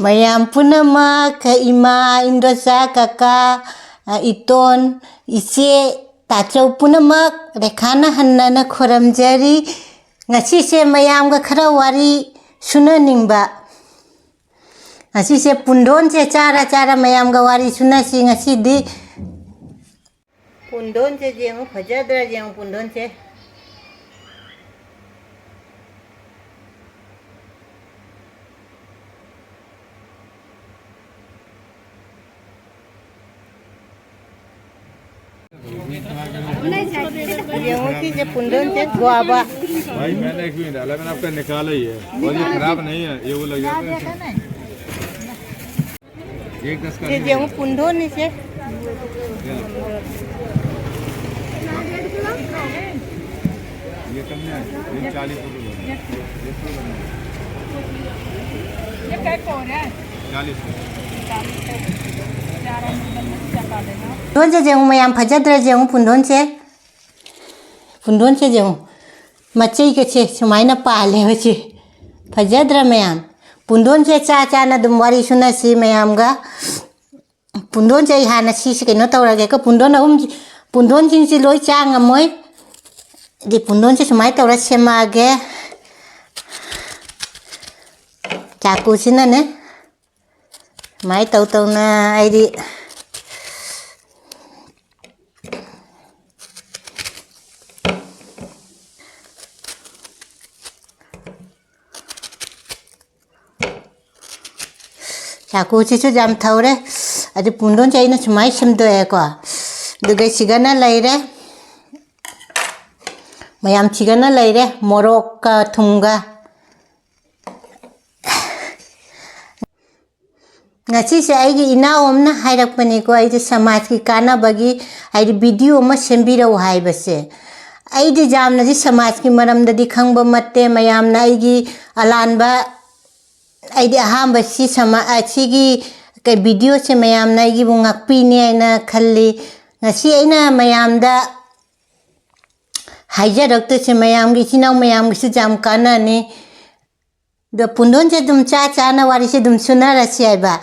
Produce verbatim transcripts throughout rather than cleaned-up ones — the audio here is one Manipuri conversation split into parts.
ꯃꯌꯥꯝ ꯄꯨꯝꯅꯃꯛ, ꯏꯃꯥ, ꯏꯟꯗꯣꯆꯥ, ꯀꯀꯥ, ꯏꯇꯣꯟ, ꯏꯆꯦ, ꯇꯥꯆꯧ ꯄꯨꯝꯅꯃꯛ ꯔꯦꯈꯥꯅ ꯍꯟꯅꯅ ꯈꯨꯔꯨꯝꯖꯔꯤ꯫ ꯉꯁꯤꯁꯦ ꯃꯌꯥꯝꯒ ꯈꯔ ꯋꯥꯔꯤ ꯁꯨꯅꯅꯤꯡꯕ꯫ ꯉꯁꯤꯁꯦ ꯄꯨꯟꯗꯣꯟꯁꯦ ꯆꯥꯔ ꯆꯥꯔ ꯃꯌꯥꯝꯒ ꯋꯥꯔꯤ ꯁꯨꯅꯁꯤ ꯉꯁꯤꯗꯤ꯫ ꯄꯨꯟꯗꯣꯟꯁꯦ ꯌꯦꯡꯉꯨ, ꯐꯖꯗ꯭ꯔꯥ ꯌꯦꯡꯉꯨ ꯄꯨꯟꯗꯣꯟꯁꯦ꯫ ꯌꯦꯡꯉꯨ ꯁꯤꯁꯦ ꯄꯨꯟꯗꯣꯟꯁꯦ ꯒꯣꯋꯥꯕ꯫ भाई, मैंने एक मिनट, अलग आपका निकाला ही है। और ये खराब नहीं है, ये वो लग जाता है। एक दस का ये नहीं है। गेहूं पुंडो नीचे। ये कम है, ये चालीस रुपये। ये पैक हो रहा है। चालीस रुपये। पुंडोन से जेहूं मैं यहाँ फजत रह जेहूं पुंडोन से। पुंडोन से जेहूं। ꯃꯆꯩꯒꯁꯦ ꯁꯨꯃꯥꯏꯅ ꯄꯥꯜꯂꯦꯕ ꯁꯤ꯫ ꯐꯖꯗ꯭ꯔꯥ ꯃꯌꯥꯝ? ꯄꯨꯟꯗꯣꯟꯁꯦ ꯆꯥ ꯆꯥꯅ ꯑꯗꯨꯝ ꯋꯥꯔꯤ ꯁꯨꯅꯁꯤ ꯃꯌꯥꯝꯒ꯫ ꯄꯨꯟꯗꯣꯟꯁꯦ ꯑꯩ ꯍꯥꯟꯅ ꯁꯤꯁꯦ ꯀꯩꯅꯣ ꯇꯧꯔꯒꯦꯀꯣ꯫ ꯄꯨꯟꯗꯣꯟ ꯑꯍꯨꯝ, ꯄꯨꯟꯗꯣꯟꯁꯤꯡꯁꯤ ꯂꯣꯏ ꯆꯥ ꯉꯝꯃꯣꯏ꯫ ꯑꯗꯨꯗꯤ ꯄꯨꯟꯗꯣꯟꯁꯦ ꯁꯨꯃꯥꯏꯅ ꯇꯧꯔ ꯁꯦꯝꯃꯛꯑꯒꯦ꯫ ꯆꯥꯀꯨꯁꯤꯅꯅꯦ꯫ ꯁꯨꯃꯥꯏꯅ ꯇꯧ ꯇꯧꯅ ꯑꯩꯗꯤ ꯆꯥꯀꯨꯁꯤꯁꯨ ꯌꯥꯝ ꯊꯧꯔꯦ꯫ ꯑꯗꯨ ꯄꯨꯡꯗꯣꯟꯁꯦ ꯑꯩꯅ ꯁꯨꯃꯥꯏꯅ ꯁꯦꯝꯗꯣꯛꯑꯦꯀꯣ꯫ ꯑꯗꯨꯒ ꯁꯤꯒꯅ ꯂꯩꯔꯦ꯫ ꯃꯌꯥꯝ ꯁꯤꯒꯅ ꯂꯩꯔꯦ꯫ ꯃꯣꯔꯣꯛꯀ ꯊꯨꯝꯒ꯫ ꯉꯁꯤꯁꯦ ꯑꯩꯒꯤ ꯏꯅꯥꯎ ꯑꯃꯅ ꯍꯥꯏꯔꯛꯄꯅꯤꯀꯣ, ꯑꯩꯁꯦ ꯁꯃꯥꯖꯀꯤ ꯀꯥꯟꯅꯕꯒꯤ, ꯍꯥꯏꯗꯤ, ꯚꯤꯗꯤꯑꯣ ꯑꯃ ꯁꯦꯝꯕꯤꯔꯛꯎ ꯍꯥꯏꯕꯁꯦ꯫ ꯑꯩꯗꯤ ꯌꯥꯝꯅꯗꯤ ꯁꯃꯥꯖꯀꯤ ꯃꯔꯝꯗꯗꯤ ꯈꯪꯕ ꯅꯠꯇꯦ꯫ ꯃꯌꯥꯝꯅ ꯑꯩꯒꯤ ꯑꯂꯥꯟꯕ, ꯑꯩꯗꯤ ꯑꯍꯥꯟꯕ ꯁꯤ ꯁꯃꯥ-, ꯑ, ꯁꯤꯒꯤ ꯀꯩ, ꯚꯤꯗꯤꯑꯣꯁꯦ ꯃꯌꯥꯝꯅ ꯑꯩꯒꯤꯕꯨ ꯉꯥꯛꯄꯤꯅꯤ ꯍꯥꯏꯅ ꯈꯜꯂꯤ꯫ ꯉꯁꯤ ꯑꯩꯅ ꯃꯌꯥꯝꯗ ꯍꯥꯏꯖꯔꯛꯇꯣꯏꯁꯦ ꯃꯌꯥꯝꯒꯤ, ꯏꯆꯤꯟ ꯏꯅꯥꯎ ꯃꯌꯥꯝꯒꯤꯁꯨ ꯌꯥꯝ ꯀꯥꯟꯅꯅꯤ꯫ ꯑꯗꯣ ꯄꯨꯟꯗꯣꯟꯁꯦ ꯑꯗꯨꯝ ꯆꯥ ꯆꯥꯅ ꯋꯥꯔꯤꯁꯦ ꯑꯗꯨꯝ ꯁꯨꯅꯔꯁꯤ ꯍꯥꯏꯕ꯫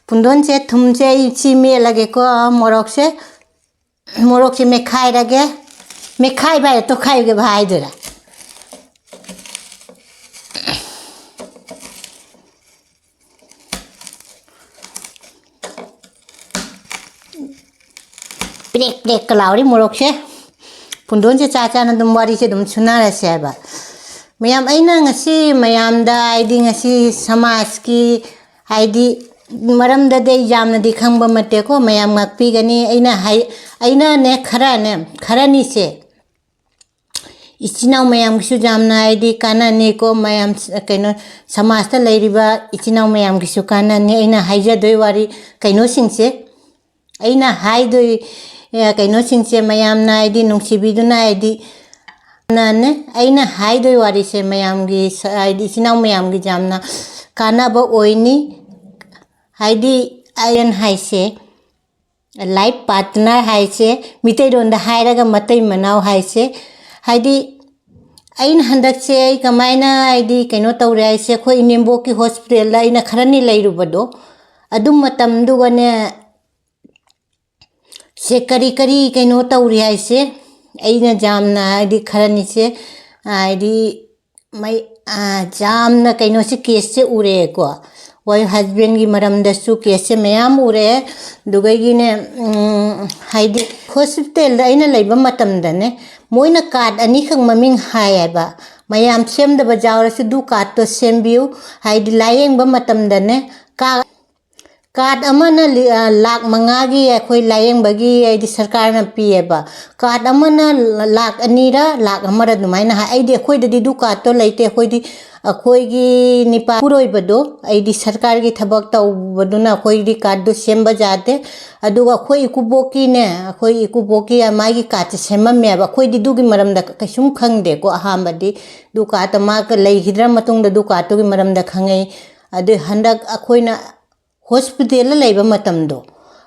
ꯄꯨꯟꯗꯣꯟꯁꯦ, ꯊꯨꯝꯁꯦ ꯑꯩ ꯁꯤ ꯃꯦꯠꯂꯒꯦꯀꯣ, ꯃꯣꯔꯣꯛꯁꯦ, ꯃꯣꯔꯣꯛꯁꯦ ꯃꯦꯠꯈꯥꯏꯔꯒꯦ꯫ ꯃꯦꯠꯈꯥꯏꯕ ꯍꯥꯏꯔ ꯇꯣꯈꯥꯏꯕ ꯍꯥꯏꯗꯣꯏꯔꯥ? ꯄ꯭ꯔꯦꯛ ꯄ꯭ꯔꯦꯛꯀ ꯂꯥꯎꯔꯤ ꯃꯣꯔꯣꯛꯁꯦ꯫ ꯄꯨꯟꯗꯣꯟꯁꯦ ꯆꯥ ꯆꯥꯅ ꯑꯗꯨꯝ ꯋꯥꯔꯤꯁꯦ ꯑꯗꯨꯝ ꯁꯨꯅꯔꯁꯦ ꯍꯥꯏꯕ꯫ ꯃꯌꯥꯝ, ꯑꯩꯅ ꯉꯁꯤ ꯃꯌꯥꯝꯗ, ꯍꯥꯏꯗꯤ, ꯉꯁꯤ ꯁꯃꯥꯖꯀꯤ, ꯍꯥꯏꯗꯤ, ꯃꯔꯝꯗꯗꯤ ꯑꯩ ꯌꯥꯝꯅꯗꯤ ꯈꯪꯕ ꯅꯠꯇꯦꯀꯣ, ꯃꯌꯥꯝ ꯉꯥꯛꯄꯤꯒꯅꯤ꯫ ꯑꯩꯅ ꯍꯥꯏ-, ꯑꯩꯅꯅꯦ, ꯈꯔꯅꯦ, ꯈꯔꯅꯤꯁꯦ, ꯏꯆꯤꯟ ꯏꯅꯥꯎ ꯃꯌꯥꯝꯒꯤꯁꯨ ꯌꯥꯝꯅ, ꯍꯥꯏꯗꯤ, ꯀꯥꯟꯅꯅꯤꯀꯣ, ꯃꯌꯥꯝ, ꯀꯩꯅꯣ, ꯁꯃꯥꯖꯇ ꯂꯩꯔꯤꯕ ꯏꯆꯤꯟ ꯏꯅꯥꯎ ꯃꯌꯥꯝꯒꯤꯁꯨ ꯀꯥꯟꯅꯅꯤ꯫ ꯑꯩꯅ ꯍꯥꯏꯖꯗꯣꯏ ꯋꯥꯔꯤ ꯀꯩꯅꯣꯁꯤꯡꯁꯦ, ꯑꯩꯅ ꯍꯥꯏꯗꯣꯏ, ꯑꯦ, ꯀꯩꯅꯣꯁꯤꯡꯁꯦ ꯃꯌꯥꯝꯅ, ꯍꯥꯏꯗꯤ, ꯅꯨꯡꯁꯤꯕꯤꯗꯨꯅ, ꯍꯥꯏꯗꯤ, ꯅꯅꯦ, ꯑꯩꯅ ꯍꯥꯏꯗꯣꯏ ꯋꯥꯔꯤꯁꯦ ꯃꯌꯥꯝꯒꯤ ꯁ-, ꯍꯥꯏꯗꯤ, ꯏꯆꯤꯟ ꯏꯅꯥꯎ ꯃꯌꯥꯝꯒꯤ ꯌꯥꯝꯅ ꯀꯥꯟꯅꯕ ꯑꯣꯏꯅꯤ꯫ ꯍꯥꯏꯗꯤ, ꯑꯥꯏ ꯑꯦꯟ ꯍꯥꯏꯁꯦ, ꯂꯥꯏꯐ ꯄꯥꯔꯠꯅꯔ ꯍꯥꯏꯁꯦ, ꯃꯤꯇꯩꯂꯣꯟꯗ ꯍꯥꯏꯔꯒ ꯃꯇꯩ ꯃꯅꯥꯎ ꯍꯥꯏꯁꯦ꯫ ꯍꯥꯏꯗꯤ, ꯑꯩꯅ ꯍꯟꯗꯛꯁꯦ ꯑꯩ ꯀꯃꯥꯏꯅ, ꯍꯥꯏꯗꯤ, ꯀꯩꯅꯣ ꯇꯧꯔꯦ ꯍꯥꯏꯁꯦ, ꯑꯩꯈꯣꯏ ꯏꯅꯦꯝꯕꯣꯛꯀꯤ ꯍꯣꯁꯄꯤꯇꯥꯜꯗ ꯑꯩꯅ ꯈꯔꯅꯤ ꯂꯩꯔꯨꯕꯗꯣ, ꯑꯗꯨ ꯃꯇꯝꯗꯨꯒꯅꯦ, ꯁꯦ, ꯀꯔꯤ ꯀꯔꯤ ꯀꯩꯅꯣ ꯇꯧꯔꯤ ꯍꯥꯏꯁꯦ, ꯑꯩꯅ ꯌꯥꯝꯅ, ꯍꯥꯏꯗꯤ, ꯈꯔꯅꯤꯁꯦ, ꯍꯥꯏꯗꯤ, ꯃꯩ-, ꯑꯥ, ꯌꯥꯝꯅ ꯀꯩꯅꯣꯁꯦ, ꯀꯦꯁꯁꯦ ꯎꯔꯛꯑꯦꯀꯣ꯫ ꯍꯣꯏ, ꯍꯁꯕꯦꯟꯒꯤ ꯃꯔꯝꯗꯁꯨ ꯀꯦꯁꯁꯦ ꯃꯌꯥꯝ ꯎꯔꯛꯑꯦ꯫ ꯑꯗꯨꯒꯩꯒꯤꯅꯦ, ꯎꯝ, ꯍꯥꯏꯗꯤ, ꯍꯣꯁꯄꯤꯇꯥꯜꯗ ꯑꯩꯅ ꯂꯩꯕ ꯃꯇꯝꯗꯅꯦ, ꯃꯣꯏꯅ ꯀꯥꯔꯠ ꯑꯅꯤꯈꯛ ꯃꯃꯤꯡ ꯍꯥꯏꯌꯦꯕ, "ꯃꯌꯥꯝ ꯁꯦꯝꯗꯕ ꯌꯥꯎꯔꯁꯨ ꯑꯗꯨ ꯀꯥꯔꯠꯇꯣ ꯁꯦꯝꯕꯤꯌꯨ", ꯍꯥꯏꯗꯤ, ꯂꯥꯏꯌꯦꯡꯕ ꯃꯇꯝꯗꯅꯦ, ꯀꯥ-, ꯀꯥꯔꯠ ꯑꯃꯅ ꯂꯤ-, ꯑ, ꯂꯥꯛ ꯃꯉꯥꯒꯤ ꯑꯩꯈꯣꯏ ꯂꯥꯏꯌꯦꯡꯕꯒꯤ, ꯍꯥꯏꯗꯤ, ꯁꯔꯀꯥꯔꯅ ꯄꯤꯌꯦꯕ꯫ ꯀꯥꯔꯠ ꯑꯃꯅ ꯂꯥꯛ ꯑꯅꯤꯔ ꯂꯥꯛ ꯑꯃꯔ ꯑꯗꯨꯃꯥꯏꯅ ꯍꯥꯏ꯫ ꯑꯩꯗꯤ, ꯑꯩꯈꯣꯏꯗꯗꯤ ꯑꯗꯨ ꯀꯥꯔꯠꯇꯣ ꯂꯩꯇꯦ꯫ ꯑꯩꯈꯣꯏꯗꯤ, ꯑꯩꯈꯣꯏꯒꯤ ꯅꯤꯄꯥ ꯄꯨꯔꯣꯏꯕꯗꯣ, ꯑꯩꯗꯤ ꯁꯔꯀꯥꯔꯒꯤ ꯊꯕꯛ ꯇꯧꯕꯗꯨꯅ ꯑꯩꯈꯣꯏꯗꯤ ꯀꯥꯔꯠꯇꯨ ꯁꯦꯝꯕ ꯌꯥꯗꯦ꯫ ꯑꯗꯨꯒ ꯑꯩꯈꯣꯏ ꯏꯀꯨꯕꯣꯛꯀꯤꯅꯦ, ꯑꯩꯈꯣꯏ ꯏꯀꯨꯕꯣꯛꯀꯤ ꯃꯥꯒꯤ ꯀꯥꯔꯠꯁꯦ ꯁꯦꯝꯃꯝꯃꯦꯕ꯫ ꯑꯩꯈꯣꯏꯗꯤ ꯑꯗꯨꯒꯤ ꯃꯔꯝꯗ ꯀꯩꯁꯨꯝ ꯈꯪꯗꯦꯀꯣ꯫ ꯑꯍꯥꯟꯕꯗꯤ ꯑꯗꯨ ꯀꯥꯔꯠꯇ ꯃꯥ ꯂꯩꯈꯤꯗ꯭ꯔ ꯃꯇꯨꯡꯗ ꯑꯗꯨ ꯀꯥꯔꯠꯇꯨꯒꯤ ꯃꯔꯝꯗ ꯈꯪꯉꯛꯏ꯫ ꯑꯗꯨ ꯍꯟꯗꯛ ꯑꯩꯈꯣꯏꯅ ꯍꯣꯁꯄꯤꯇꯥꯜꯗ ꯂꯩꯕ ꯃꯇꯝꯗꯣ,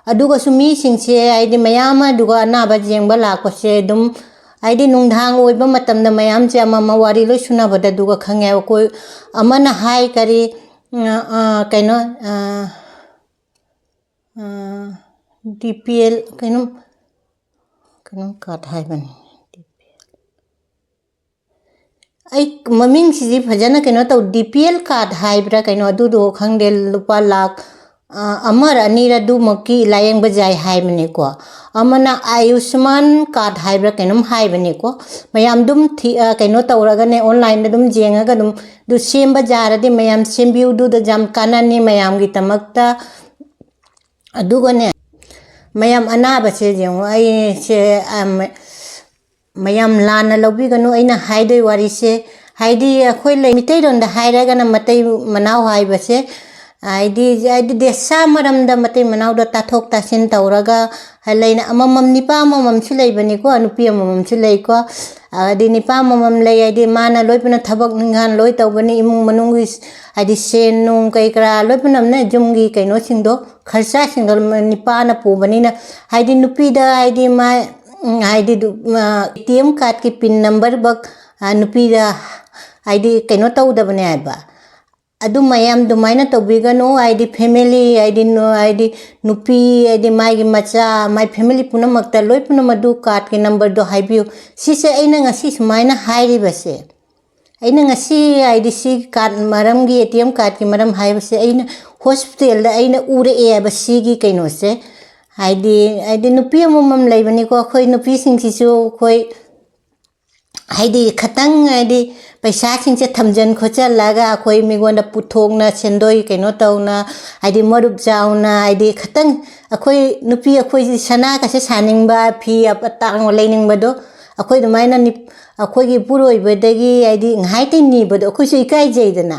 ꯑꯗꯨꯒꯁꯨ ꯃꯤꯁꯤꯡꯁꯦ, ꯍꯥꯏꯗꯤ, ꯃꯌꯥꯝ ꯑꯃ, ꯑꯗꯨꯒ ꯑꯅꯥꯕ ꯌꯦꯡꯕ ꯂꯥꯛꯄꯁꯦ ꯑꯗꯨꯝ ꯍꯥꯏꯗꯤ ꯅꯨꯡꯗꯥꯡ ꯑꯣꯏꯕ ꯃꯇꯝꯗ ꯃꯌꯥꯝꯁꯦ ꯑꯃꯃ ꯋꯥꯔꯤ ꯂꯣꯏ ꯁꯨꯅꯕꯗ, ꯑꯗꯨꯒ ꯈꯪꯉꯦ꯫ ꯑꯩꯈꯣꯏ ꯑꯃꯅ ꯍꯥꯏ ꯀꯔꯤ, ꯑ, ꯑ, ꯀꯩꯅꯣ, ꯑ, ꯗꯤ ꯄꯤ ꯑꯦꯜ ꯀꯩꯅꯣꯝ, ꯀꯩꯅꯣꯝ ꯀꯥꯔꯠ ꯍꯥꯏꯕꯅꯤ꯫ ꯑꯩ ꯃꯃꯤꯡꯁꯤꯗꯤ ꯐꯖꯅ ꯀꯩꯅꯣ ꯇꯧ, ꯗꯤ ꯄꯤ ꯑꯦꯜ ꯀꯥꯔꯠ ꯍꯥꯏꯕ꯭ꯔꯥ ꯀꯩꯅꯣ, ꯑꯗꯨꯗꯣ ꯈꯪꯗꯦ, ꯂꯨꯄꯥ ꯂꯥꯛ, ꯑ, ꯑꯃꯔ ꯑꯅꯤꯔ ꯑꯗꯨꯃꯛꯀꯤ ꯂꯥꯏꯌꯦꯡꯕ ꯌꯥꯏ ꯍꯥꯏꯕꯅꯤꯀꯣ꯫ ꯑꯃꯅ ꯑꯌꯨꯁꯃꯥꯟ ꯀꯥꯔꯠ ꯍꯥꯏꯕ꯭ꯔꯥ ꯀꯩꯅꯣꯝ ꯍꯥꯏꯕꯅꯤꯀꯣ꯫ ꯃꯌꯥꯝ ꯑꯗꯨꯝ ꯊꯤ-, ꯑ, ꯀꯩꯅꯣ ꯇꯧꯔꯒꯅꯦ, ꯑꯣꯟꯂꯥꯏꯟꯗ ꯑꯗꯨꯝ ꯌꯦꯡꯉꯒ ꯑꯗꯨꯝ ꯑꯗꯨ ꯁꯦꯝꯕ ꯌꯥꯔꯗꯤ ꯃꯌꯥꯝ ꯁꯦꯝꯕꯤꯌꯨ, ꯑꯗꯨꯗ ꯌꯥꯝ ꯀꯥꯟꯅꯅꯤ ꯃꯌꯥꯝꯒꯤꯗꯃꯛꯇ꯫ ꯑꯗꯨꯒꯅꯦ, ꯃꯌꯥꯝ ꯑꯅꯥꯕꯁꯦ ꯌꯦꯡꯉꯣ, ꯑꯩꯁꯦ, ꯑ, ꯃ-, ꯃꯌꯥꯝ ꯂꯥꯟꯅ ꯂꯧꯕꯤꯒꯅꯨ ꯑꯩꯅ ꯍꯥꯏꯗꯣꯏ ꯋꯥꯔꯤꯁꯦ꯫ ꯍꯥꯏꯗꯤ ꯑꯩꯈꯣꯏ ꯂꯩ, ꯃꯤꯇꯩꯂꯣꯟꯗ ꯍꯥꯏꯔꯒꯅ ꯃꯇꯩ ꯃꯅꯥꯎ ꯍꯥꯏꯕꯁꯦ, ꯍꯥꯏꯗꯤ, ꯍꯥꯏꯗꯤ ꯗꯦꯁꯥ ꯃꯔꯝꯗ ꯃꯇꯩ ꯃꯅꯥꯎꯗ ꯇꯥꯊꯣꯛ ꯇꯥꯁꯤꯟ ꯇꯧꯔꯒ, ꯂꯩꯅ ꯑꯃꯃꯝ, ꯅꯤꯄꯥ ꯑꯃꯃꯝꯁꯨ ꯂꯩꯕꯅꯤꯀꯣ, ꯅꯨꯄꯤ ꯑꯃꯃꯝꯁꯨ ꯂꯩꯀꯣ꯫ ꯍꯥꯏꯗꯤ ꯅꯤꯄꯥ ꯑꯃꯃꯝ ꯂꯩ, ꯍꯥꯏꯗꯤ ꯃꯥꯅ ꯂꯣꯏ ꯄꯨꯅ ꯊꯕꯛ ꯏꯪꯈꯥꯡ ꯂꯣꯏ ꯇꯧꯕꯅꯤ, ꯏꯃꯨꯡ ꯃꯅꯨꯡꯒꯤ, ꯍꯥꯏꯗꯤ ꯁꯦꯟ ꯅꯨꯡ ꯀꯩ ꯀꯔꯥ ꯂꯣꯏ ꯄꯨꯅꯃꯛꯅ ꯌꯨꯝꯒꯤ ꯀꯩꯅꯣꯁꯤꯡꯗꯣ, ꯈꯔꯆꯥꯁꯤꯡꯗꯣ ꯅꯤꯄꯥꯅ ꯄꯨꯕꯅꯤꯅ, ꯍꯥꯏꯗꯤ ꯅꯨꯄꯤꯗ, ꯍꯥꯏꯗꯤ ꯃꯥ, ꯎꯝ, ꯍꯥꯏꯗꯤ ꯑꯦ ꯇꯤ ꯑꯦꯝ ꯀꯥꯔꯠꯀꯤ ꯄꯤꯟ ꯅꯝꯕꯔ ꯕꯛ, ꯑ, ꯅꯨꯄꯤꯗ, ꯍꯥꯏꯗꯤ ꯀꯩꯅꯣ ꯇꯧꯗꯕꯅꯦ ꯍꯥꯏꯕ꯫ ꯑꯗꯨ ꯃꯌꯥꯝ ꯑꯗꯨꯃꯥꯏꯅ ꯇꯧꯕꯤꯒꯅꯨ, ꯍꯥꯏꯗꯤ ꯐꯦꯃꯤꯂꯤ, ꯍꯥꯏꯗꯤ ꯅꯨ-, ꯍꯥꯏꯗꯤ ꯅꯨꯄꯤ, ꯍꯥꯏꯗꯤ ꯃꯥꯒꯤ ꯃꯆꯥ, ꯃꯥꯏ ꯐꯦꯃꯤꯂꯤ ꯄꯨꯝꯅꯃꯛꯇ ꯂꯣꯏ ꯄꯨꯝꯅꯃꯛ ꯑꯗꯨ ꯀꯥꯔꯠꯀꯤ ꯅꯝꯕꯔꯗꯣ ꯍꯥꯏꯕꯤꯌꯨ꯫ ꯁꯤꯁꯦ ꯑꯩꯅ ꯉꯁꯤ ꯁꯨꯃꯥꯏꯅ ꯍꯥꯏꯔꯤꯕꯁꯦ, ꯑꯩꯅ ꯉꯁꯤ, ꯍꯥꯏꯗꯤ ꯁꯤ ꯀꯥꯔꯠ ꯃꯔꯝꯒꯤ, ꯑꯦ ꯇꯤ ꯑꯦꯝ ꯀꯥꯔꯠꯀꯤ ꯃꯔꯝ ꯍꯥꯏꯕꯁꯦ ꯑꯩꯅ ꯍꯣꯁꯄꯤꯇꯥꯜꯗ ꯑꯩꯅ ꯎꯔꯛꯑꯦꯕ ꯁꯤꯒꯤ ꯀꯩꯅꯣꯁꯦ꯫ ꯍꯥꯏꯗꯤ, ꯍꯥꯏꯗꯤ ꯅꯨꯄꯤ ꯑꯃꯃꯝ ꯂꯩꯕꯅꯤꯀꯣ, ꯑꯩꯈꯣꯏ ꯅꯨꯄꯤꯁꯤꯡꯁꯤꯁꯨ ꯑꯩꯈꯣꯏ ꯍꯥꯏꯗꯤ ꯈꯇꯪ, ꯍꯥꯏꯗꯤ ꯄꯩꯁꯥꯁꯤꯡꯁꯦ ꯊꯝꯖꯟ ꯈꯣꯠꯆꯜꯂꯒ ꯑꯩꯈꯣꯏ ꯃꯤꯉꯣꯟꯗ ꯄꯨꯊꯣꯛꯅ, ꯁꯦꯟꯗꯣꯏ ꯀꯩꯅꯣ ꯇꯧꯅ, ꯍꯥꯏꯗꯤ ꯃꯔꯨꯞ ꯆꯥꯎꯅ, ꯍꯥꯏꯗꯤ ꯈꯇꯪ ꯑꯩꯈꯣꯏ ꯅꯨꯄꯤ ꯑꯩꯈꯣꯏꯁꯤ ꯁꯅꯥꯒꯁꯦ ꯁꯥꯅꯤꯡꯕ, ꯐꯤ ꯑꯇꯥꯡꯕ ꯂꯩꯅꯤꯡꯕꯗꯣ ꯑꯩꯈꯣꯏ ꯑꯗꯨꯃꯥꯏꯅ ꯅꯤ-, ꯑꯩꯈꯣꯏꯒꯤ ꯏꯄꯨꯔꯣꯏꯕꯗꯒꯤ ꯍꯥꯏꯗꯤ ꯉꯥꯏꯍꯥꯛꯇꯪ ꯅꯤꯕꯗꯣ ꯑꯩꯈꯣꯏꯁꯨ ꯏꯀꯥꯏꯖꯩꯗꯅ꯫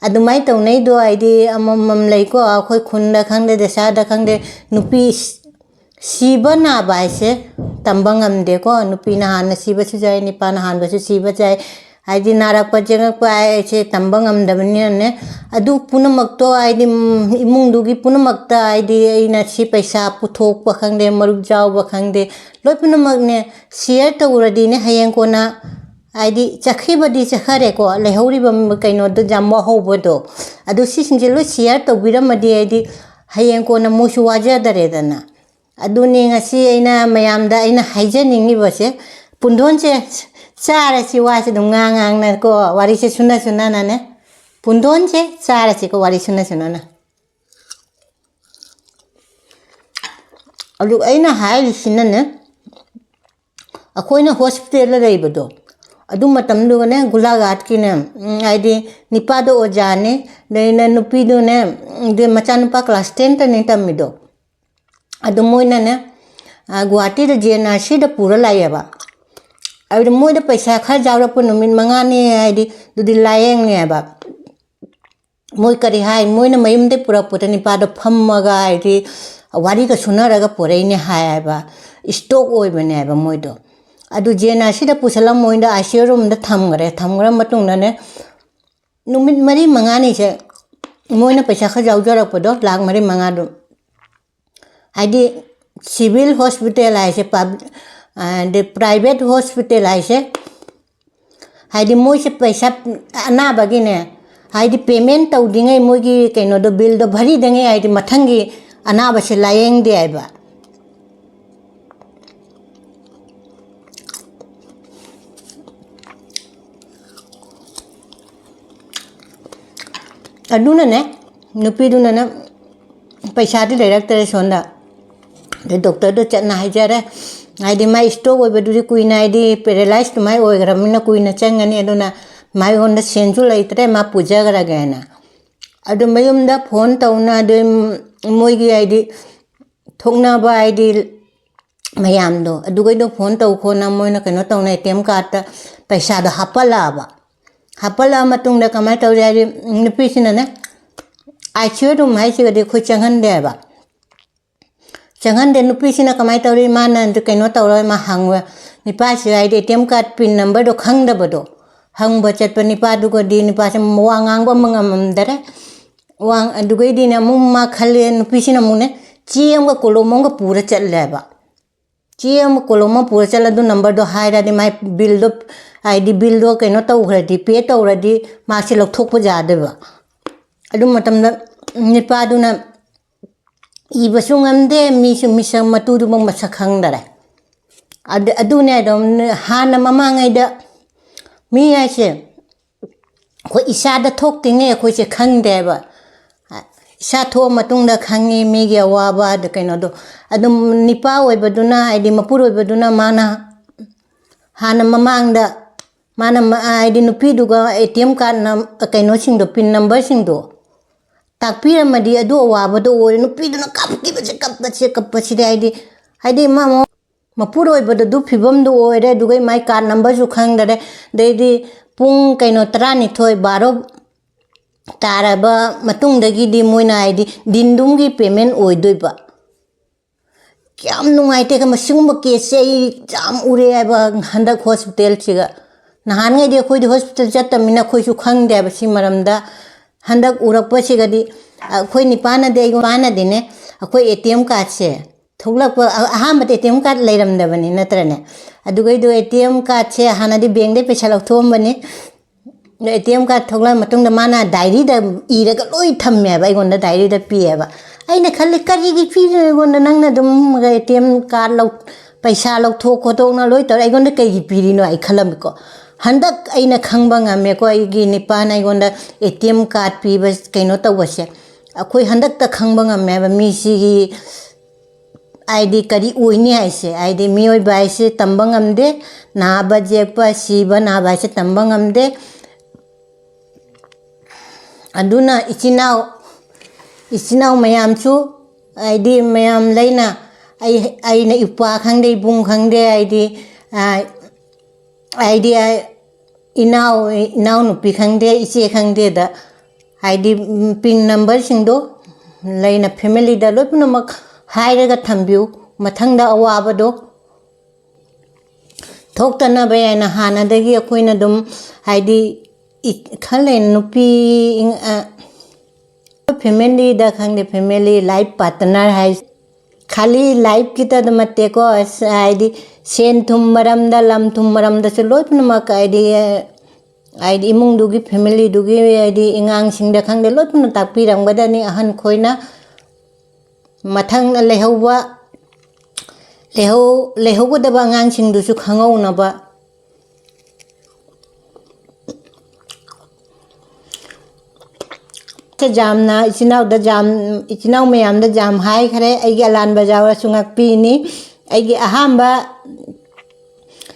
ꯑꯗꯨꯃꯥꯏꯅ ꯇꯧꯅꯩꯗꯣ ꯍꯥꯏꯗꯤ ꯑꯃꯃꯝ ꯂꯩꯀꯣ, ꯑꯩꯈꯣꯏ ꯈꯨꯟꯗ ꯈꯪꯗꯦ, ꯗꯦꯁꯥꯗ ꯈꯪꯗꯦ, ꯅꯨꯄꯤ ꯁꯤꯕ ꯅꯥꯕ ꯍꯥꯏꯁꯦ ꯇꯝꯕ ꯉꯝꯗꯦꯀꯣ꯫ ꯅꯨꯄꯤꯅ ꯍꯥꯟꯅ ꯁꯤꯕꯁꯨ ꯌꯥꯏ, ꯅꯨꯄꯥꯅ ꯍꯥꯟꯕꯁꯨ ꯁꯤꯕ ꯌꯥꯏ꯫ ꯍꯥꯏꯗꯤ ꯅꯥꯔꯛꯄ ꯆꯦꯉꯛꯄ ꯍꯥꯏꯁꯦ ꯇꯝꯕ ꯉꯝꯗꯕꯅꯤꯅꯅꯦ, ꯑꯗꯨ ꯄꯨꯝꯅꯃꯛꯇꯣ ꯍꯥꯏꯗꯤ, ꯎꯝ, ꯏꯃꯨꯡꯗꯨꯒꯤ ꯄꯨꯝꯅꯃꯛꯇ ꯍꯥꯏꯗꯤ ꯑꯩꯅ ꯁꯤ ꯄꯩꯁꯥ ꯄꯨꯊꯣꯛꯄ ꯈꯪꯗꯦ, ꯃꯔꯨꯞ ꯌꯥꯎꯕ ꯈꯪꯗꯦ, ꯂꯣꯏ ꯄꯨꯝꯅꯃꯛꯅꯦ share ꯇꯧꯔꯗꯤꯅꯦ, ꯍꯌꯦꯡ ꯀꯣꯟꯅ ꯍꯥꯏꯗꯤ ꯆꯠꯈꯤꯕꯗꯤ ꯆꯠꯈꯔꯦꯀꯣ, ꯂꯩꯍꯧꯔꯤꯕ ꯀꯩꯅꯣꯗꯣ, ꯌꯥꯝ ꯋꯥꯍꯧꯕꯗꯣ, ꯑꯗꯨ ꯁꯤꯁꯤꯡꯁꯦ ꯂꯣꯏ share ꯇꯧꯕꯤꯔꯝꯃꯗꯤ ꯍꯥꯏꯗꯤ ꯍꯌꯦꯡ ꯀꯣꯟꯅ ꯃꯣꯏꯁꯨ ꯋꯥꯖꯗꯔꯦꯗꯅ꯫ ꯑꯗꯨꯅꯤ ꯉꯁꯤ ꯑꯩꯅ ꯃꯌꯥꯝꯗ ꯑꯩꯅ ꯍꯥꯏꯖꯅꯤꯡꯉꯤꯕꯁꯦ꯫ ꯄꯨꯟꯗꯣꯟꯁꯦ ꯆꯥꯔꯁꯤ, ꯋꯥꯁꯦ ꯑꯗꯨꯝ ꯉꯥꯡ ꯉꯥꯡꯅꯀꯣ, ꯋꯥꯔꯤꯁꯦ ꯁꯨꯅ ꯁꯨꯅꯅꯅꯦ, ꯄꯨꯟꯗꯣꯟꯁꯦ ꯆꯥꯔꯁꯤꯀꯣ, ꯋꯥꯔꯤ ꯁꯨꯅ ꯁꯨꯅꯅ꯫ ꯑꯗꯨ ꯑꯩꯅ ꯍꯥꯏꯔꯤꯁꯤꯅꯅꯦ, ꯑꯩꯈꯣꯏꯅ ꯍꯣꯁꯄꯤꯇꯥꯜꯗ ꯂꯩꯕꯗꯣ, ꯑꯗꯨ ꯃꯇꯝꯗꯨꯒꯅꯦ ꯒꯣꯂꯥꯘꯥꯠꯀꯤꯅꯦ, ꯎꯝ, ꯍꯥꯏꯗꯤ ꯅꯤꯄꯥꯗꯣ ꯑꯣꯖꯥꯅꯦ, ꯑꯗꯩꯅ ꯅꯨꯄꯤꯗꯨꯅꯦ, ꯎꯝ, ꯑꯗꯩ ꯃꯆꯥꯅꯨꯄꯥ class ten ꯇꯅꯦ ꯇꯝꯃꯤꯗꯣ꯫ ꯑꯗꯨ ꯃꯣꯏꯅꯅꯦ, ꯑ, ꯒꯨꯍꯥꯇꯤꯗ ꯖꯦ ꯑꯦꯟ ꯑꯥꯔ ꯁꯤꯗ ꯄꯨꯔ ꯂꯥꯛꯑꯦꯕ꯫ ꯑꯗꯨ ꯃꯣꯏꯗ ꯄꯩꯁꯥ ꯈꯔ ꯌꯥꯎꯔꯛꯄ ꯅꯨꯃꯤꯠ ꯃꯉꯥꯅꯤ ꯍꯥꯏꯗꯤ ꯑꯗꯨꯗꯤ ꯂꯥꯌꯦꯡꯉꯦꯕ꯫ ꯃꯣꯏ ꯀꯔꯤ ꯍꯥꯏ, ꯃꯣꯏꯅ ꯃꯌꯨꯝꯗꯩ ꯄꯨꯔꯛꯄꯗ ꯅꯤꯄꯥꯗꯣ ꯐꯝꯃꯒ ꯍꯥꯏꯗꯤ ꯋꯥꯔꯤꯒ ꯁꯨꯅꯔꯒ ꯄꯨꯔꯛꯏꯅꯦ ꯍꯥꯏꯌꯦꯕ꯫ Stroke ꯑꯣꯏꯕꯅꯦꯕ ꯃꯣꯏꯗꯣ꯫ ꯑꯗꯨ ꯖꯦ ꯑꯦꯟ ꯑꯥꯔ ꯁꯤꯗ ꯄꯨꯁꯜꯂ ꯃꯣꯏꯗ ꯑꯥꯏ ꯁꯤ ꯌꯨ ꯔꯨꯝꯗ ꯊꯝꯈ꯭ꯔꯦ꯫ ꯊꯝꯈ꯭ꯔ ꯃꯇꯨꯡꯗꯅꯦ, ꯅꯨꯃꯤꯠ ꯃꯔꯤ ꯃꯉꯥꯅꯤꯁꯦ ꯃꯣꯏꯅ ꯄꯩꯁꯥ ꯈꯔ ꯌꯥꯎꯖꯔꯛꯄꯗꯣ, ꯂꯥꯈ ꯃꯔꯤ ꯃꯉꯥꯗꯣ, ꯍꯥꯏꯗꯤ ꯁꯤꯚꯤꯜ ꯍꯣꯁꯄꯤꯇꯥꯜ ꯍꯥꯏꯁꯦ, ꯄꯕ꯭ꯂꯤꯛ, ꯑꯗꯩ ꯄ꯭ꯔꯥꯏꯚꯦꯠ ꯍꯣꯁꯄꯤꯇꯥꯜ ꯍꯥꯏꯁꯦ, ꯍꯥꯏꯗꯤ ꯃꯣꯏꯁꯦ ꯄꯩꯁꯥ, ꯑꯅꯥꯕꯒꯤꯅꯦ, ꯍꯥꯏꯗꯤ payment ꯇꯧꯗ꯭ꯔꯤꯉꯩ, ꯃꯣꯏꯒꯤ ꯀꯩꯅꯣꯗꯣ, ꯕꯤꯜꯗꯣ ꯚꯔꯤꯗ꯭ꯔꯤꯉꯩ ꯍꯥꯏꯗꯤ ꯃꯊꯪꯒꯤ ꯑꯅꯥꯕꯁꯦ ꯂꯥꯌꯦꯡꯗꯦ ꯍꯥꯏꯕ꯫ ꯑꯗꯨꯅꯅꯦ, ꯅꯨꯄꯤꯗꯨꯅꯅꯦ ꯄꯩꯁꯥꯗꯤ ꯂꯩꯔꯛꯇꯔꯦ ꯁꯣꯝꯗ꯫ ꯑꯗꯩ ꯗꯣꯛꯇꯔꯗꯣ ꯆꯠꯅ ꯍꯥꯏꯖꯔꯦ, ꯍꯥꯏꯗꯤ ꯃꯥꯏ stroke ꯑꯣꯏꯕꯗꯨꯗꯤ ꯀꯨꯏꯅ, ꯍꯥꯏꯗꯤ paralyse ꯑꯗꯨꯃꯥꯏꯅ ꯑꯣꯏꯈ꯭ꯔꯕꯅꯤꯅ ꯀꯨꯏꯅ ꯆꯪꯒꯅꯤ, ꯑꯗꯨꯅ ꯃꯥꯏꯉꯣꯟꯗ ꯁꯦꯟꯁꯨ ꯂꯩꯇ꯭ꯔꯦ, ꯃꯥ ꯄꯨꯖꯈ꯭ꯔꯒꯦꯅ꯫ ꯑꯗꯨ ꯃꯌꯨꯝꯗ ꯐꯣꯟ ꯇꯧꯅ, ꯑꯗꯨ ꯃꯣꯏꯒꯤ ꯍꯥꯏꯗꯤ ꯊꯣꯛꯅꯕ ꯍꯥꯏꯗꯤ ꯃꯌꯥꯝꯗꯣ, ꯑꯗꯨꯈꯩꯗꯣ ꯐꯣꯟ ꯇꯧ ꯈꯣꯠꯅ ꯃꯣꯏꯅ ꯀꯩꯅꯣ ꯇꯧꯅ ꯑꯦ ꯇꯤ ꯑꯦꯝ ꯀꯥꯔꯠꯇ ꯄꯩꯁꯥꯗꯣ ꯍꯥꯞꯄꯜꯂꯛꯑꯕ꯫ ꯍꯥꯞꯄꯜꯂꯛꯑ ꯃꯇꯨꯡꯗ ꯀꯃꯥꯏꯅ ꯇꯧꯔꯤ ꯍꯥꯏꯗꯤ, ꯅꯨꯄꯤꯁꯤꯅꯅꯦ ꯑꯥꯏ ꯁꯤ ꯌꯨ ꯔꯨꯝ ꯍꯥꯏꯁꯤꯒꯗꯤ ꯑꯩꯈꯣꯏ ꯆꯪꯍꯟꯗꯦꯕ꯫ ꯆꯪꯍꯟꯗꯦ꯫ ꯅꯨꯄꯤꯁꯤꯅ ꯀꯃꯥꯏꯅ ꯇꯧꯔꯤ, ꯃꯥꯅ ꯑꯗꯨ ꯀꯩꯅꯣ ꯇꯧꯔ ꯃꯥ ꯍꯪꯕ, ꯅꯤꯄꯥꯁꯤ ꯍꯥꯏꯗꯤ ꯑꯦ ꯇꯤ ꯑꯦꯝ ꯀꯥꯔꯠ ꯄꯤꯟ ꯅꯝꯕꯔꯗꯣ ꯈꯪꯗꯕꯗꯣ, ꯍꯪꯕ ꯆꯠꯄ ꯅꯤꯄꯥꯗꯨꯒꯗꯤ ꯅꯤꯄꯥꯁꯦ ꯋꯥ ꯉꯥꯡꯕ ꯑꯃ ꯉꯝꯃꯝꯗꯔꯦ꯫ ꯋꯥ ꯑꯗꯨꯒꯩꯗꯤꯅꯦ ꯑꯃꯨꯛ ꯃꯥ ꯈꯜꯂꯦ, ꯅꯨꯄꯤꯁꯤꯅ ꯑꯃꯨꯛꯅꯦ ꯆꯦ ꯑꯃꯒ ꯀꯣꯂꯣꯝ ꯑꯃꯒ ꯄꯨꯔ ꯆꯠꯂꯦꯕ꯫ ꯆꯦ ꯑꯃ ꯀꯣꯂꯣꯝ ꯑꯃ ꯄꯨꯔ ꯆꯠꯂ ꯑꯗꯨ ꯅꯝꯕꯔꯗꯣ ꯍꯥꯏꯔꯗꯤ ꯃꯥꯏ ꯕꯤꯜꯗꯣ, ꯍꯥꯏꯗꯤ ꯕꯤꯜꯗꯣ ꯀꯩꯅꯣ ꯇꯧꯈ꯭ꯔꯗꯤ, ꯄꯦ ꯇꯧꯔꯗꯤ ꯃꯥꯁꯦ ꯂꯧꯊꯣꯛꯄ ꯌꯥꯗꯣꯏꯕ꯫ ꯑꯗꯨ ꯃꯇꯝꯗ ꯅꯤꯄꯥꯗꯨꯅ ꯏꯕꯁꯨ ꯉꯝꯗꯦ, ꯃꯤꯁꯨ ꯃꯤꯁꯛ ꯃꯇꯨꯗꯨꯃꯛ ꯃꯁꯛ ꯈꯪꯗꯔꯦ꯫ ꯑꯗ-, ꯑꯗꯨꯅꯦ ꯑꯗꯨꯝ ꯍꯥꯟꯅ ꯃꯃꯥꯡꯉꯩꯗ ꯃꯤ ꯍꯥꯏꯁꯦ ꯑꯩꯈꯣꯏ ꯏꯁꯥꯗ ꯊꯣꯛꯇ꯭ꯔꯤꯉꯩ ꯑꯩꯈꯣꯏꯁꯦ ꯈꯪꯗꯦꯕ꯫ ꯏꯁꯥ ꯊꯣꯛꯑ ꯃꯇꯨꯡꯗ ꯈꯪꯉꯤ ꯃꯤꯒꯤ ꯑꯋꯥꯕ, ꯑꯗ ꯀꯩꯅꯣꯗꯣ꯫ ꯑꯗꯨꯝ ꯅꯤꯄꯥ ꯑꯣꯏꯕꯗꯨꯅ, ꯍꯥꯏꯗꯤ ꯃꯄꯨꯔꯣꯏꯕꯗꯨꯅ ꯃꯥꯅ ꯍꯥꯟꯅ ꯃꯃꯥꯡꯗ ꯃꯥꯅ ꯃ-, ꯍꯥꯏꯗꯤ ꯅꯨꯄꯤꯗꯨꯒ ꯑꯦ ꯇꯤ ꯑꯦꯝ ꯀꯥꯔꯠ ꯅꯝ-, ꯀꯩꯅꯣꯁꯤꯡꯗꯣ, ꯄꯤꯟ ꯅꯝꯕꯔꯁꯤꯡꯗꯣ ꯇꯥꯛꯄꯤꯔꯝꯃꯗꯤ ꯑꯗꯨ ꯑꯋꯥꯕꯗꯣ ꯑꯣꯏꯔꯦ꯫ ꯅꯨꯄꯤꯗꯨꯅ ꯀꯞꯈꯤꯕꯁꯦ, ꯀꯞꯄꯁꯦ, ꯀꯞꯄꯁꯤꯗꯤ, ꯍꯥꯏꯗꯤ, ꯍꯥꯏꯗꯤ ꯃꯥ ꯃ-, ꯃꯄꯨꯔꯣꯏꯕꯗ ꯑꯗꯨ ꯐꯤꯕꯝꯗꯨ ꯑꯣꯏꯔꯦ, ꯑꯗꯨꯒ ꯃꯥꯏ ꯀꯥꯔꯠ ꯅꯝꯕꯔꯁꯨ ꯈꯪꯗꯔꯦ꯫ ꯑꯗꯩꯗꯤ ꯄꯨꯡ ꯀꯩꯅꯣ ꯇꯔꯥꯅꯤꯊꯣꯏ, ꯕꯥꯔꯣ ꯇꯥꯔꯕ ꯃꯇꯨꯡꯗꯒꯤꯗꯤ ꯃꯣꯏꯅ ꯍꯥꯏꯗꯤ ꯗꯤꯟꯗꯨꯝꯒꯤ ꯄꯦꯃꯦꯟ ꯑꯣꯏꯗꯣꯏꯕ꯫ ꯌꯥꯝ ꯅꯨꯡꯉꯥꯏꯇꯦ, ꯃꯁꯤꯒꯨꯝꯕ ꯀꯦꯁꯁꯦ ꯑꯩ ꯌꯥꯝ ꯎꯔꯦ ꯍꯥꯏꯕ ꯍꯟꯗꯛ ꯍꯣꯁꯄꯤꯇꯥꯜꯁꯤꯒ꯫ ꯅꯍꯥꯟꯉꯩꯗꯤ ꯑꯩꯈꯣꯏꯗꯤ ꯍꯣꯁꯄꯤꯇꯥꯜ ꯆꯠꯇꯕꯅꯤꯅ ꯑꯩꯈꯣꯏꯁꯨ ꯈꯪꯗꯦ ꯍꯥꯏꯕ ꯁꯤ ꯃꯔꯝꯗ꯫ ꯍꯟꯗꯛ ꯎꯔꯛꯄꯁꯤꯒꯗꯤ ꯑꯩꯈꯣꯏ ꯅꯤꯄꯥꯅꯗꯤ, ꯑꯩ ꯅꯤꯄꯥꯅꯗꯤꯅꯦ, ꯑꯩꯈꯣꯏ ꯑꯦ ꯇꯤ ꯑꯦꯝ ꯀꯥꯔꯠꯁꯦ ꯊꯣꯛꯂꯛꯄ, ꯑ-, ꯑꯍꯥꯟꯕꯗ ꯑꯦ ꯇꯤ ꯑꯦꯝ ꯀꯥꯔꯠ ꯂꯩꯔꯝꯗꯕꯅꯤ ꯅꯠꯇ꯭ꯔꯅꯦ? ꯑꯗꯨꯒꯩꯗꯣ ꯑꯦ ꯇꯤ ꯑꯦꯝ ꯀꯥꯔꯠꯁꯦ ꯍꯥꯟꯅꯗꯤ ꯕꯦꯡꯗꯩ ꯄꯩꯁꯥ ꯂꯧꯊꯣꯛꯑꯝꯕꯅꯤ꯫ ꯑꯦ ꯇꯤ ꯑꯦꯝ ꯀꯥꯔꯠ ꯊꯣꯛꯂꯛꯑ ꯃꯇꯨꯡꯗ ꯃꯥꯅ ꯗꯥꯏꯔꯤꯗ ꯏꯔꯒ ꯂꯣꯏ ꯊꯝꯃꯦꯕ, ꯑꯩꯉꯣꯟꯗ ꯗꯥꯏꯔꯤꯗ ꯄꯤꯌꯦꯕ꯫ ꯑꯩꯅ ꯈꯜꯂꯤ, "ꯀꯔꯤꯒꯤ ꯄꯤꯔꯤꯅꯣ ꯑꯩꯉꯣꯟꯗ? ꯅꯪꯅ ꯑꯗꯨꯝ ꯑꯦ ꯇꯤ ꯑꯦꯝ ꯀꯥꯔꯠ ꯂꯧ-, ꯄꯩꯁꯥ ꯂꯧꯊꯣꯛ ꯈꯣꯠꯇꯣꯛꯅ ꯂꯣꯏ ꯇꯧꯔꯦ, ꯑꯩꯉꯣꯟꯗ ꯀꯩꯒꯤ ꯄꯤꯔꯤꯅꯣ?" ꯑꯩ ꯈꯜꯂꯝꯃꯤꯀꯣ꯫ ꯍꯟꯗꯛ ꯑꯩꯅ ꯈꯪꯕ ꯉꯝꯃꯦꯀꯣ, ꯑꯩꯒꯤ ꯅꯤꯄꯥꯅ ꯑꯩꯉꯣꯟꯗ ꯑꯦ ꯇꯤ ꯑꯦꯝ ꯀꯥꯔꯠ ꯄꯤꯕ, ꯀꯩꯅꯣ ꯇꯧꯕꯁꯦ꯫ ꯑꯩꯈꯣꯏ ꯍꯟꯗꯛꯇ ꯈꯪꯕ ꯉꯝꯃꯦꯕ ꯃꯤꯁꯤꯒꯤ ꯍꯥꯏꯗꯤ ꯀꯔꯤ ꯑꯣꯏꯅꯤ ꯍꯥꯏꯁꯦ, ꯍꯥꯏꯗꯤ ꯃꯤꯑꯣꯏꯕ ꯍꯥꯏꯁꯦ ꯇꯝꯕ ꯉꯝꯗꯦ, ꯅꯥꯕ ꯌꯦꯛꯄ, ꯁꯤꯕ ꯅꯥꯕ ꯍꯥꯏꯁꯦ ꯇꯝꯕ ꯉꯝꯗꯦ꯫ ꯑꯗꯨꯅ ꯏꯆꯤꯟ ꯏꯅꯥꯎ, ꯏꯆꯤꯟ ꯏꯅꯥꯎ ꯃꯌꯥꯝꯁꯨ, ꯍꯥꯏꯗꯤ ꯃꯌꯥꯝ ꯂꯩꯅ, ꯑꯩ, ꯑꯩꯅ ꯏꯄ꯭ꯋꯥ ꯈꯪꯗꯦ, ꯏꯕꯨꯡ ꯈꯪꯗꯦ, ꯍꯥꯏꯗꯤ, ꯑ, ꯍꯥꯏꯗꯤ, ꯑ, ꯏꯅꯥꯎ, ꯏꯅꯥꯎꯅꯨꯄꯤ ꯈꯪꯗꯦ, ꯏꯆꯦ ꯈꯪꯗꯦꯗ, ꯍꯥꯏꯗꯤ, ꯎꯝ, ꯄꯤꯟ ꯅꯝꯕꯔꯁꯤꯡꯗꯣ ꯂꯩꯅ ꯐꯦꯃꯤꯂꯤꯗ ꯂꯣꯏ ꯄꯨꯝꯅꯃꯛ ꯍꯥꯏꯔꯒ ꯊꯝꯕꯤꯌꯨ꯫ ꯃꯊꯪꯗ ꯑꯋꯥꯕꯗꯣ ꯊꯣꯛꯇꯅꯕ ꯍꯥꯏꯅ ꯍꯥꯟꯅꯗꯒꯤ ꯑꯩꯈꯣꯏꯅ ꯑꯗꯨꯝ, ꯍꯥꯏꯗꯤ, ꯏ-, ꯈꯜꯂꯦ, ꯅꯨꯄꯤ ꯏꯪ-, ꯑ, ꯐꯦꯃꯤꯂꯤꯗ ꯈꯪꯗꯦ, ꯐꯦꯃꯤꯂꯤ ꯂꯥꯏꯐ ꯄꯥꯔꯠꯅꯔ ꯍꯥꯏ, ꯈꯥꯂꯤ ꯂꯥꯏꯐꯀꯤꯇ ꯅꯠꯇꯦꯀꯣ, ꯑꯁ, ꯍꯥꯏꯗꯤ, ꯁꯦꯟ ꯊꯨꯝ ꯃꯔꯝꯗ, ꯂꯝ ꯊꯨꯝ ꯃꯔꯝꯗꯁꯨ ꯂꯣꯏ ꯄꯨꯝꯅꯃꯛ, ꯍꯥꯏꯗꯤ, ꯍꯥꯏꯗꯤ, ꯏꯃꯨꯡꯗꯨꯒꯤ, ꯐꯦꯃꯤꯂꯤꯗꯨꯒꯤ, ꯍꯥꯏꯗꯤ, ꯑꯉꯥꯡꯁꯤꯡꯗ ꯈꯪꯗꯦ, ꯂꯣꯏ ꯄꯨꯝꯅ ꯇꯥꯛꯄꯤꯔꯝꯒꯗꯕꯅꯤ ꯑꯍꯟ ꯈꯣꯏꯅ꯫ ꯃꯊꯪ ꯂꯩꯍꯧꯕ, ꯂꯩꯍꯧ-, ꯂꯩꯍꯧꯒꯗꯕ ꯑꯉꯥꯡꯁꯤꯡꯗꯨꯁꯨ ꯈꯪꯍꯧꯅꯕ꯫ ꯖꯥꯝꯅ ꯏꯆꯤꯟ ꯏꯅꯥꯎꯗ ꯖꯥꯝ, ꯏꯆꯤꯟ ꯏꯅꯥꯎ ꯃꯌꯥꯝꯗ ꯖꯥꯝ ꯍꯥꯏꯈ꯭ꯔꯦ꯫ ꯑꯩꯒꯤ ꯑꯂꯥꯟꯕ ꯌꯥꯎꯔꯁꯨ ꯉꯥꯛꯄꯤꯅꯤ꯫ ꯑꯩꯒꯤ ꯑꯍꯥꯟꯕ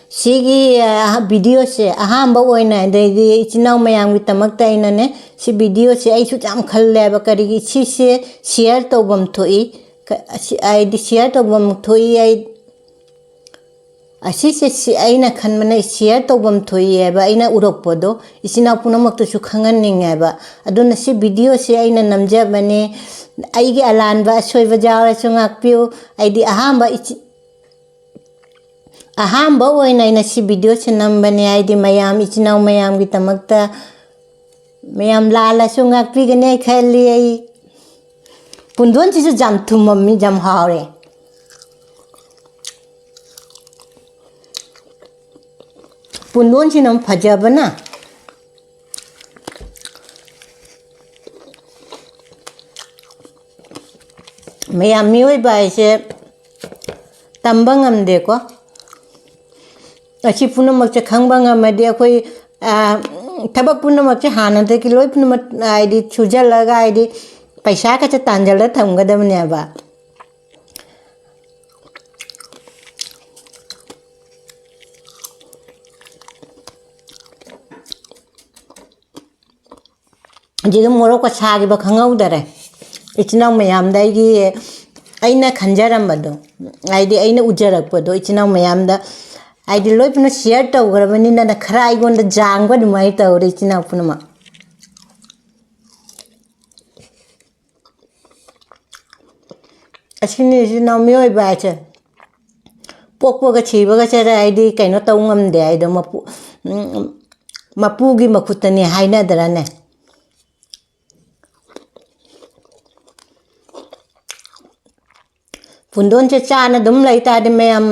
ꯁꯤꯒꯤ, ꯑ, ꯚꯤꯗꯤꯑꯣꯁꯦ ꯑꯍꯥꯟꯕ ꯑꯣꯏꯅ, ꯑꯗꯩꯗꯤ ꯏꯆꯤꯟ ꯏꯅꯥꯎ ꯃꯌꯥꯝꯒꯤꯗꯃꯛꯇ ꯑꯩꯅꯅꯦ, ꯁꯤ ꯚꯤꯗꯤꯑꯣꯁꯦ ꯑꯩꯁꯨ ꯌꯥꯝ ꯈꯜꯂꯦꯕ, ꯀꯔꯤꯒꯤ ꯁꯤꯁꯦ ꯁꯤꯌꯔ ꯇꯧꯐꯝ ꯊꯣꯛꯏ, ꯀ-, ꯑꯁꯤ, ꯍꯥꯏꯗꯤ ꯁꯤꯌꯔ ꯇꯧꯐꯝ ꯊꯣꯛꯏ, ꯑꯩ, ꯑꯁꯤꯁꯦ ꯁꯤ ꯑꯩꯅ ꯈꯟꯕꯅ ꯁꯤꯌꯔ ꯇꯧꯐꯝ ꯊꯣꯛꯏ ꯍꯥꯏꯕ, ꯑꯩꯅ ꯎꯔꯛꯄꯗꯣ ꯏꯆꯤꯟ ꯏꯅꯥꯎ ꯄꯨꯝꯅꯃꯛꯇꯁꯨ ꯈꯪꯍꯟꯅꯤꯡꯉꯦꯕ꯫ ꯑꯗꯨꯅ ꯁꯤ ꯚꯤꯗꯤꯑꯣꯁꯦ ꯑꯩꯅ ꯅꯝꯖꯕꯅꯦ, ꯑꯩꯒꯤ ꯑꯂꯥꯟꯕ ꯑꯁꯣꯏꯕ ꯌꯥꯎꯔꯁꯨ ꯉꯥꯛꯄꯤꯌꯨ꯫ ꯑꯩꯗꯤ ꯑꯍꯥꯟꯕ ꯏꯆꯤ-, ꯑꯍꯥꯟꯕ ꯑꯣꯏꯅ ꯑꯩꯅ ꯁꯤ ꯚꯤꯗꯤꯑꯣꯁꯦ ꯅꯝꯕꯅꯦ, ꯍꯥꯏꯗꯤ ꯃꯌꯥꯝ, ꯏꯆꯤꯟ ꯏꯅꯥꯎ ꯃꯌꯥꯝꯒꯤꯗꯃꯛꯇ, ꯃꯌꯥꯝ ꯂꯥꯜꯂꯁꯨ ꯉꯥꯛꯄꯤꯒꯅꯤ ꯈꯜꯂꯤ ꯑꯩ꯫ ꯄꯨꯟꯗꯣꯟꯁꯤꯁꯨ ꯌꯥꯝ ꯊꯨꯝꯃꯝꯃꯤ, ꯌꯥꯝ ꯍꯥꯎꯔꯦ꯫ ꯄꯨꯟꯗꯣꯟꯁꯤꯅ ꯑꯃꯨꯛ ꯐꯖꯕꯅ꯫ ꯃꯌꯥꯝ, ꯃꯤꯑꯣꯏꯕ ꯍꯥꯏꯁꯦ ꯇꯝꯕ ꯉꯝꯗꯦꯀꯣ꯫ ꯑꯁꯤ ꯄꯨꯝꯅꯃꯛꯁꯦ ꯈꯪꯕ ꯉꯝꯃꯗꯤ ꯑꯩꯈꯣꯏ, ꯑ, ꯊꯕꯛ ꯄꯨꯝꯅꯃꯛꯁꯦ ꯍꯥꯟꯅꯗꯒꯤ ꯂꯣꯏ ꯄꯨꯝꯅꯃꯛ, ꯍꯥꯏꯗꯤ, ꯁꯨꯖꯜꯂꯒ, ꯍꯥꯏꯗꯤ, ꯄꯩꯁꯥ ꯈꯛꯇ ꯇꯥꯟꯖꯜꯂ ꯊꯝꯒꯗꯕꯅꯦꯕ꯫ ꯍꯧꯖꯤꯛ ꯃꯣꯔꯣꯛꯀ ꯁꯥꯈꯤꯕ ꯈꯪꯍꯧꯗꯔꯦ꯫ ꯏꯆꯤꯟ ꯏꯅꯥꯎ ꯃꯌꯥꯝꯗ ꯑꯩꯒꯤ, ꯑꯩꯅ ꯈꯟꯖꯔꯝꯕꯗꯣ, ꯍꯥꯏꯗꯤ ꯑꯩꯅ ꯎꯖꯔꯛꯄꯗꯣ ꯏꯆꯤꯟ ꯏꯅꯥꯎ ꯃꯌꯥꯝꯗ, ꯍꯥꯏꯗꯤ ꯂꯣꯏ ꯄꯨꯟꯅ ꯁꯤꯌꯔ ꯇꯧꯈ꯭ꯔꯕꯅꯤꯅ ꯈꯔ ꯑꯩꯉꯣꯟꯗ ꯖꯥꯡꯕ ꯑꯗꯨꯃꯥꯏꯅ ꯇꯧꯔꯦ ꯏꯆꯤꯟ ꯏꯅꯥꯎ ꯄꯨꯝꯅꯃꯛ꯫ ꯑꯁꯤꯅꯤ ꯏꯆꯤꯟ ꯏꯅꯥꯎ ꯃꯤꯑꯣꯏꯕ ꯍꯥꯏꯁꯦ꯫ ꯄꯣꯛꯄꯒ ꯁꯤꯕꯒꯁꯦ ꯑꯩꯗꯤ ꯀꯩꯅꯣ ꯇꯧ ꯉꯝꯗꯦ ꯍꯥꯏꯗꯣ ꯃꯄꯨ-, ꯎꯝ, ꯃꯄꯨꯒꯤ ꯃꯈꯨꯠꯇꯅꯤ ꯍꯥꯏꯅꯗ꯭ꯔꯅꯦ? ꯄꯨꯟꯗꯣꯟꯁꯦ ꯆꯥꯅ ꯑꯗꯨꯝ ꯂꯩꯇꯥꯔꯗꯤ ꯃꯌꯥꯝ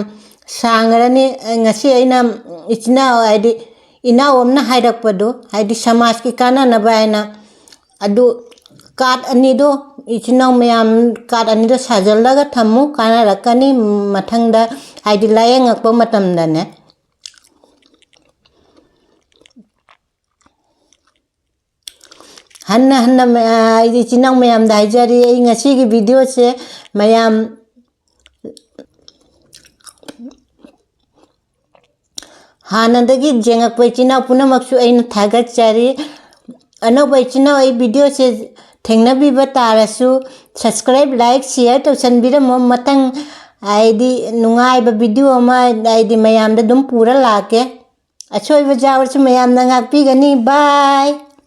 ꯁꯥꯡꯉꯔꯅꯤ꯫ ꯉꯁꯤ ꯑꯩꯅ ꯏꯆꯤꯟ ꯏꯅꯥꯎ, ꯍꯥꯏꯗꯤ ꯏꯅꯥꯎ ꯑꯃꯅ ꯍꯥꯏꯔꯛꯄꯗꯣ, ꯍꯥꯏꯗꯤ ꯁꯃꯥꯖꯀꯤ ꯀꯥꯟꯅꯅꯕ ꯍꯥꯏꯅ, ꯑꯗꯨ ꯀꯥꯔꯠ ꯑꯅꯤꯗꯣ, ꯏꯆꯤꯟ ꯏꯅꯥꯎ ꯃꯌꯥꯝ ꯀꯥꯔꯠ ꯑꯅꯤꯗꯣ ꯁꯥꯖꯜꯂꯒ ꯊꯝꯃꯨ, ꯀꯥꯟꯅꯔꯛꯀꯅꯤ ꯃꯊꯪꯗ, ꯍꯥꯏꯗꯤ ꯂꯥꯏꯌꯦꯡꯉꯛꯄ ꯃꯇꯝꯗꯅꯦ꯫ ꯍꯟꯅ ꯍꯟꯅ ꯃ-, ꯑꯩꯗꯤ ꯏꯆꯤꯟ ꯏꯅꯥꯎ ꯃꯌꯥꯝꯗ ꯍꯥꯏꯖꯔꯤ, ꯑꯩ ꯉꯁꯤꯒꯤ ꯚꯤꯗꯤꯑꯣꯁꯦ ꯃꯌꯥꯝ ꯍꯥꯟꯅꯗꯒꯤ ꯌꯦꯡꯉꯛꯄ ꯏꯆꯤꯟ ꯏꯅꯥꯎ ꯄꯨꯝꯅꯃꯛꯁꯨ ꯑꯩꯅ ꯊꯥꯒꯠꯆꯔꯤ꯫ ꯑꯅꯧꯕ ꯏꯆꯤꯟ ꯏꯅꯥꯎ ꯑꯩ ꯚꯤꯗꯤꯑꯣꯁꯦ ꯊꯦꯡꯅꯕꯤꯕ ꯇꯥꯔꯁꯨ subscribe, like, share ꯇꯧꯁꯟꯕꯤꯔꯝꯃꯣ꯫ ꯃꯊꯪ ꯍꯥꯏꯗꯤ ꯅꯨꯡꯉꯥꯏꯕ ꯚꯤꯗꯤꯑꯣ ꯑꯃ ꯍꯥꯏꯗꯤ ꯃꯌꯥꯝꯗ ꯑꯗꯨꯝ ꯄꯨꯔ ꯂꯥꯛꯀꯦ꯫ ꯑꯁꯣꯏꯕ ꯌꯥꯎꯔꯁꯨ ꯃꯌꯥꯝꯅ ꯉꯥꯛꯄꯤꯒꯅꯤ꯫ Bye꯫